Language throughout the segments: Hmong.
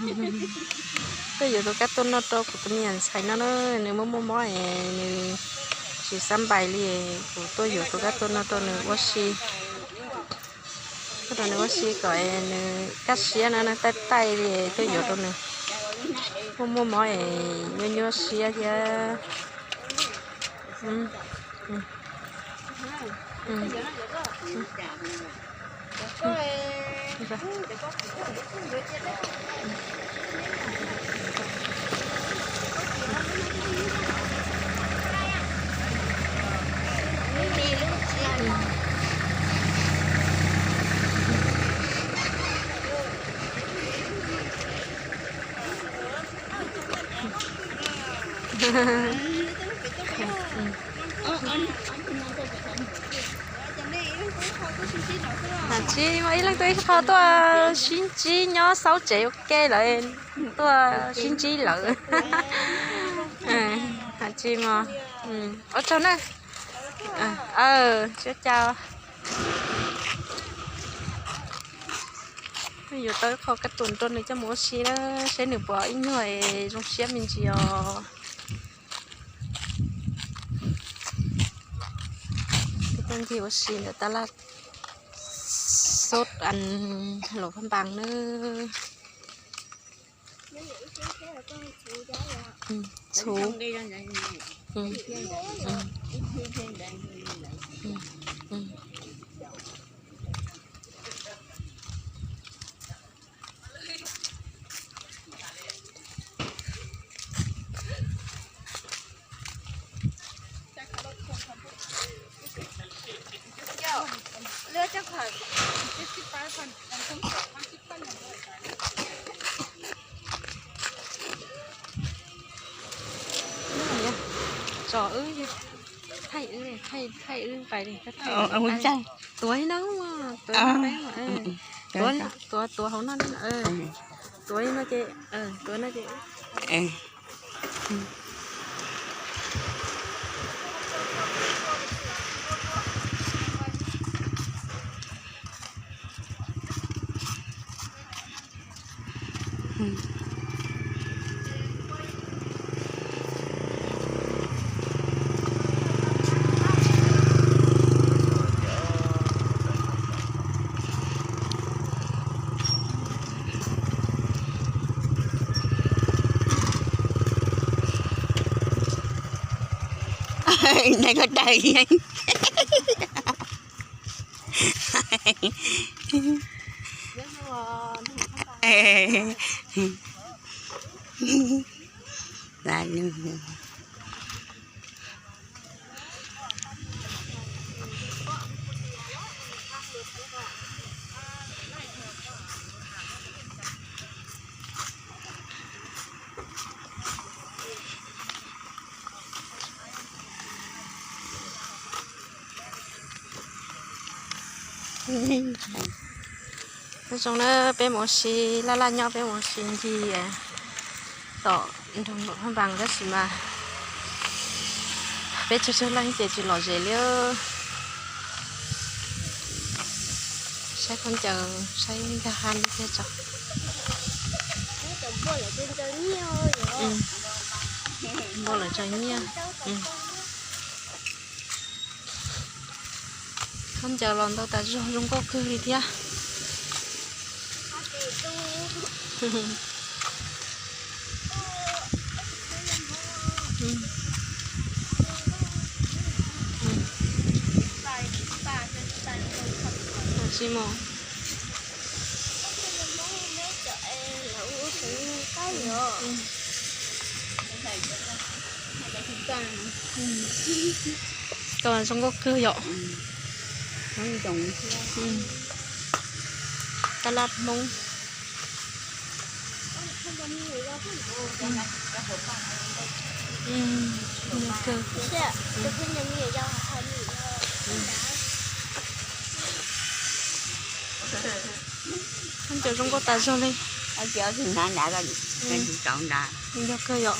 Tuaj yuav tus kab tuaj noj rau kuv tus me nyuam ntxhais no na, nws muaj muaj mob es nws tsis xab npais li, kuv tuaj yuav tus kab tuaj noj rau nws ua si. Tuaj rau nws ua si kom nws kaj siab no, nws taij taij li, tuaj yuav rau nws. Muaj muaj mob es nyuaj nyuaj siab thiab. Hais tsis muaj ib leeg tuaj ib qho tuaj sib ntsib nyob saub tsev ua ke lawm, tuaj sib ntsib lawm. Hais tsis mos, ua tsaug na. Tsis ua cas. Yuav tau ib qho kab tuam rau nws coj mus ua si na, seb nws puas ib nyuag zoo siab me ntsis os. Peb tuaj ncig ua si ntawm tab laj xub Luam Phaj Npas nawb. Txhuv. Tso wb, thaij wb, thaij wb nqaij li, thaij. Tuav li no, tuav, tuav hauv no, tuav li no ces, tuav no ces. Ntawd koj daws. Nyob zoo na, peb mus ua si, laj laj nyob peb mus ua si ncig tom nroog Luam Phaj Npas tab sis mas peb tsawg tsawg leej ces tsis lom zem li. Saib khaub ncaws, saib nkag hab thiab tso. Npau lawv tsaws nyiaj. Khaub ncaws los ntau tas zog, zoo nkauj kawg li thiab. Tsis mus. Koj zoo nkauj kawg yom. Tab laj Hmoob. Khaub ncaws zoo nkauj tas zog li. Yog kawg yom.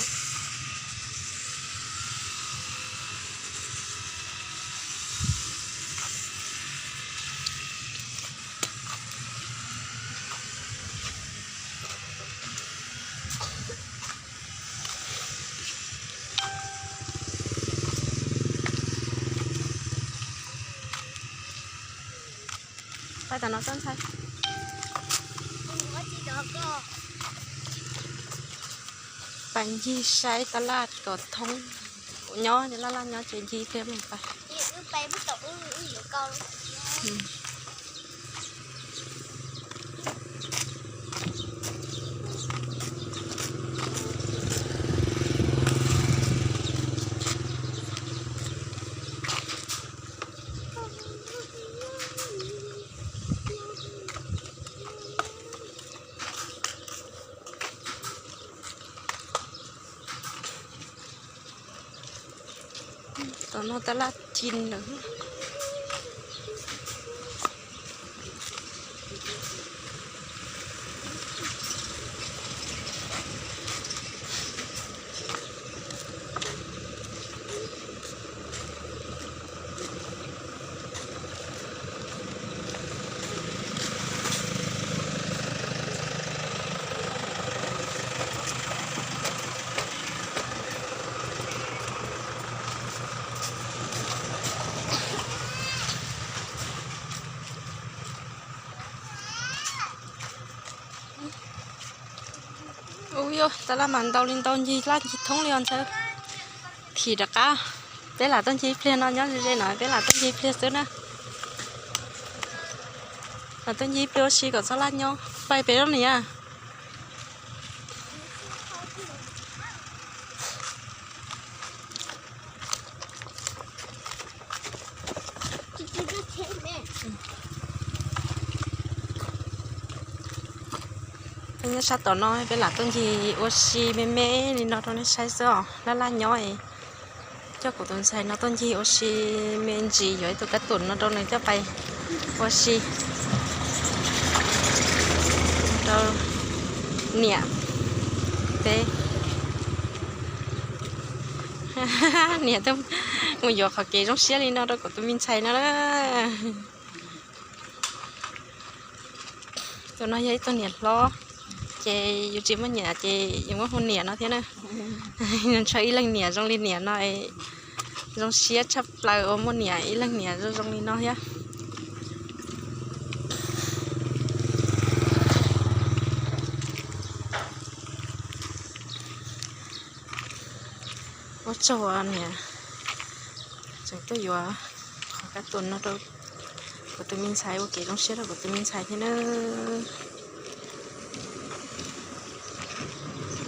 Tam no txhob ntshai. Pais ncig saib tab laj kom thoob, nyob laj laj nyob ces ncig ib pliag pais. Tom no tab laj ci lawm. Ub yuj, tab laj mas ntau li ntau, ncig laj ncig thoob li os ntxhais. Phim rov qab, peb lam tuaj ncig ib pliag no, nyob ze ze no peb lam tuaj ncig ib pliag xwb na. Lam tuaj ncig ib pliag ua si kom txhob laj nyob, pais pem rau niam. Nyob sab tom no peb lam tuaj ncig ua si me me li no rau nej saib xwb os, laj laj nyob. Coj kuv tus ntxhais no tuaj ncig ua si me ntsis, yuav ib tug kab tum no rau nws coj pais ua si rau niam peb. Niam twb mus yuav qhov kev zoo siab li no rau kuv tus me ntxhais no na. Tus no yog ib tug niam hlob, ces yus tsis muaj niam ces yus muab hu niam no thiab na. Ntshaw ib leeg niam zoo li niam no, zoo siab tshaj plaws uas muaj niam ib leeg niam zoo zoo li no thiab. Ua tsaug niam, tseem tuaj yuav qhov kab tum no rau kuv tus me ntxhais, ua kev zoo siab rau kuv tus me ntxhais thiab nawb.